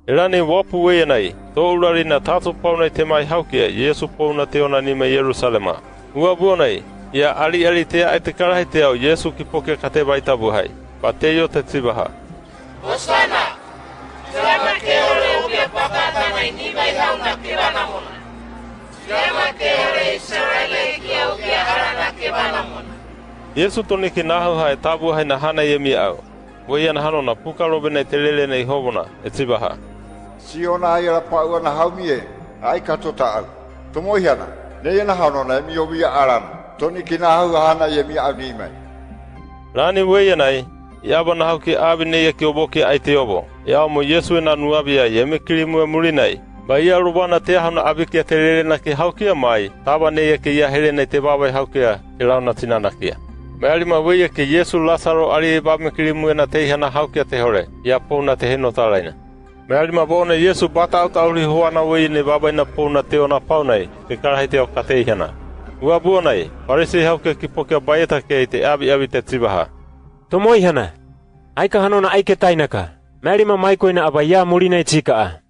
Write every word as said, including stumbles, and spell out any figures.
Rani wapu weyanayi, to'urari na tatu paunai te mai haukia Yesu pouna teyona nime Yerusalema. Uwa buonai, ya aliali te ya'ai te karahite au Yesu ki pokia kate baitabuhai, pateyota te tsibaha: Hosana! Tsilama keyole ukia pakatana i nimai hauna ke banamona. Tsilama keyole Isarela ikia ukia arana ke banamona. Yesu to ni kinahuha e tabuhai na hanayi e miya'au. Weiyana hanona puka robena i telele na i hovona, e tsibaha: Siona, ayala pa'ua na haumie, aika to ta'au. Tomoihana, neye na hanona e miyovia arana, to ni kinahuha hanayi e miya'au nimai. Rani weyanayi, i aba nahauki abi neye ki obokia ai te yovo, i aomo Yesu e nanuabi ai e me kilimu e mulinai. Baia robana te ahu na abikia telele na ke haukia mai, taba neye ke ia helenai te baba i haukia, ke launa tsinanakia. Mealima weia ke Yesu, Lasaro, ali e ba me kilimu e na teiha na haukia te hore, ya pouna te henotalaina. Mealima bo'ona Yesu, bata autahuli hoana weiyana i babaina pouna teyona paunai, te karahite au kateihana. Uwa buonai, Farisei haukia ki pokia baieta kei te abiabi te tsibaha: Tomoihana, aika hanona aike tainaka, mealima maikoina abaia mulinai chika'a.